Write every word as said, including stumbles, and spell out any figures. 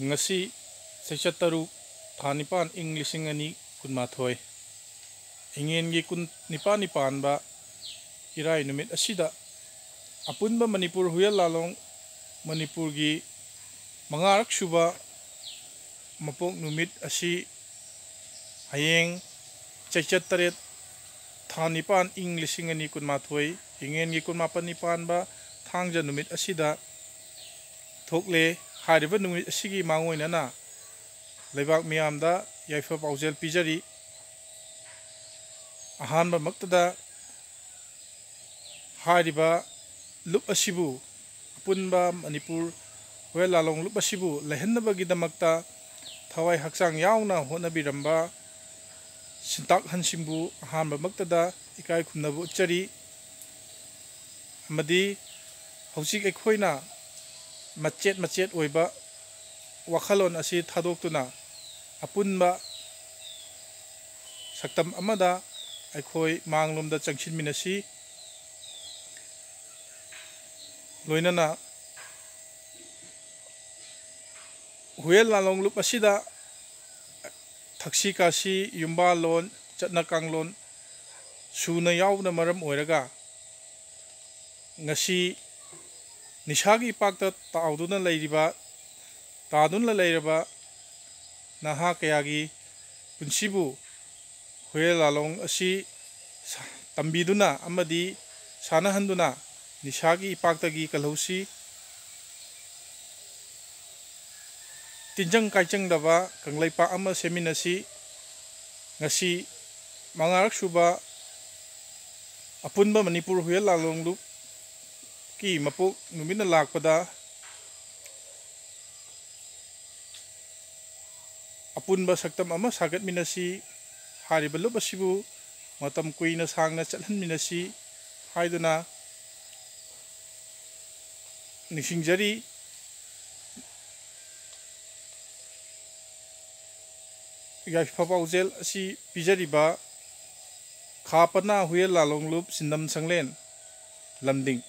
ꯉꯁꯤ ꯆꯩꯆꯠ ꯇꯔꯨꯛ, ꯊꯥ ꯅꯤꯄꯥꯟ, ꯏꯪ ꯂꯤꯁꯤꯡ ꯑꯅꯤ ꯀꯨꯟꯃꯥꯊꯣꯏ, ꯏꯉꯦꯟꯒꯤ ꯀꯨꯟ ꯅꯤꯄꯥꯟꯅꯤ ꯄꯥꯟꯕ ꯏꯔꯥꯏ ꯅꯨꯃꯤꯠ ꯑꯁꯤꯗ ꯑꯄꯨꯟꯕ ꯃꯅꯤꯄꯨꯔ ꯍꯨꯌꯦꯜ ꯂꯥꯂꯣꯡ ꯃꯅꯤꯄꯨꯔꯒꯤ ꯃꯉꯥꯔꯛ ꯁꯨꯕ ꯃꯄꯣꯛ ꯅꯨꯃꯤꯠ ꯑꯁꯤ ꯍꯌꯦꯡ ꯆꯩꯆꯠ ꯇꯔꯦꯠ, ꯊꯥ ꯅꯤꯄꯥꯟ, ꯏꯪ ꯂꯤꯁꯤꯡ ꯑꯅꯤ ꯀꯨꯟꯃꯥꯊꯣꯏ, ꯏꯉꯦꯟꯒꯤ ꯀꯨꯟꯃꯥꯄꯟꯅꯤ ꯄꯥꯟꯕ ꯊꯥꯡꯖ ꯅꯨꯃꯤꯠ ꯑꯁꯤꯗ ꯊꯣꯛꯂꯦ꯫ ꯍꯥꯏꯔꯤꯕ ꯅꯨꯃꯤꯠ ꯑꯁꯤꯒꯤ ꯃꯥꯡꯑꯣꯏꯅꯅ ꯂꯩꯕꯥꯛ ꯃꯤꯌꯥꯝꯗ ꯌꯥꯏꯐ ꯄꯥꯎꯖꯦꯜ ꯄꯤꯖꯔꯤ꯫ ꯑꯍꯥꯟꯕꯃꯛꯇꯗ ꯍꯥꯏꯔꯤꯕ ꯂꯨꯞ ꯑꯁꯤꯕꯨ, ꯑꯄꯨꯟꯕ ꯃꯅꯤꯄꯨꯔ ꯍꯨꯌꯦꯜ ꯂꯥꯂꯣꯡ ꯂꯨꯞ ꯑꯁꯤꯕꯨ ꯂꯩꯍꯟꯅꯕꯒꯤꯗꯃꯛꯇ ꯊꯋꯥꯏ ꯍꯛꯆꯥꯡ ꯌꯥꯎꯅ ꯍꯣꯠꯅꯕꯤꯔꯝꯕ ꯁꯤꯟꯇꯥꯛꯍꯟꯁꯤꯡꯕꯨ ꯑꯍꯥꯟꯕꯃꯛꯇꯗ ꯏꯀꯥꯏ ꯈꯨꯝꯅꯕ ꯎꯠꯆꯔꯤ꯫ ꯑꯃꯗꯤ ꯍꯧꯖꯤꯛ ꯑꯩꯈꯣꯏꯅ ꯃꯆꯦꯠ ꯃꯆꯦꯠ ꯑꯣꯏꯕ ꯋꯥꯈꯜꯂꯣꯟ ꯑꯁꯤ ꯊꯥꯗꯣꯛꯇꯨꯅ ꯑꯄꯨꯟꯕ ꯁꯛꯇꯝ ꯑꯃꯗ ꯑꯩꯈꯣꯏ ꯃꯥꯡꯂꯣꯝꯗ ꯆꯪꯁꯤꯟꯃꯤꯟꯅꯁꯤ꯫ ꯂꯣꯏꯅꯅ ꯍꯨꯌꯦꯜ ꯂꯥꯂꯣꯡ ꯂꯨꯞ ꯑꯁꯤꯗ ꯊꯛꯁꯤ ꯈꯥꯁꯤ, ꯌꯨꯝꯕꯥꯜꯂꯣꯟ, ꯆꯠꯅ ꯀꯥꯡꯂꯣꯟ ꯁꯨꯅ ꯌꯥꯎꯕꯅ ꯃꯔꯝ ꯑꯣꯏꯔꯒ ꯉꯁꯤ ꯅꯤꯁꯥꯒꯤ ꯏꯄꯥꯛꯇ ꯇꯥꯎꯗꯨꯅ ꯂꯩꯔꯤꯕ, ꯇꯥꯗꯨꯅ ꯂꯩꯔꯕ ꯅꯍꯥ ꯀꯌꯥꯒꯤ ꯄꯨꯟꯁꯤꯕꯨ ꯍꯨꯌꯦꯜ ꯂꯥꯂꯣꯡ ꯑꯁꯤ ꯁ-, ꯇꯝꯕꯤꯗꯨꯅ ꯑꯃꯗꯤ ꯁꯥꯟꯅꯍꯟꯗꯨꯅ ꯅꯤꯁꯥꯒꯤ ꯏꯄꯥꯛꯇꯒꯤ ꯀꯜꯍꯧꯁꯤ꯫ ꯇꯤꯟꯖꯪ ꯀꯥꯏꯆꯪꯗꯕ ꯀꯪꯂꯩꯄꯥꯛ ꯑꯃ ꯁꯦꯝꯃꯤꯟꯅꯁꯤ꯫ ꯉꯁꯤ ꯃꯉꯥꯔꯛ ꯁꯨꯕ ꯑꯄꯨꯟꯕ ꯃꯅꯤꯄꯨꯔ ꯍꯨꯌꯦꯜ ꯂꯥꯂꯣꯡ ꯂꯨꯞꯀꯤ ꯃꯄꯣꯛ ꯅꯨꯃꯤꯠꯅ ꯂꯥꯛꯄꯗ ꯑꯄꯨꯟꯕ ꯁꯛꯇꯝ ꯑꯃ ꯁꯥꯒꯠꯃꯤꯟꯅꯁꯤ꯫ ꯍꯥꯏꯔꯤꯕ ꯂꯨꯞ ꯑꯁꯤꯕꯨ ꯃꯇꯝ ꯀꯨꯏꯅ ꯁꯥꯡꯅ ꯆꯠꯍꯟꯃꯤꯟꯅꯁꯤ ꯍꯥꯏꯗꯨꯅ ꯅꯤꯡꯁꯤꯡꯖꯔꯤ꯫ ꯌꯥꯏꯐ ꯄꯥꯎꯖꯦꯜ ꯑꯁꯤ ꯄꯤꯖꯔꯤꯕ ꯈꯥ ꯄꯅꯥ ꯍꯨꯌꯦꯜ ꯂꯥꯂꯣꯡ ꯂꯨꯞ ꯁꯤꯟꯗꯝ ꯁꯪꯂꯦꯟ ꯂꯝꯗꯤꯡ꯫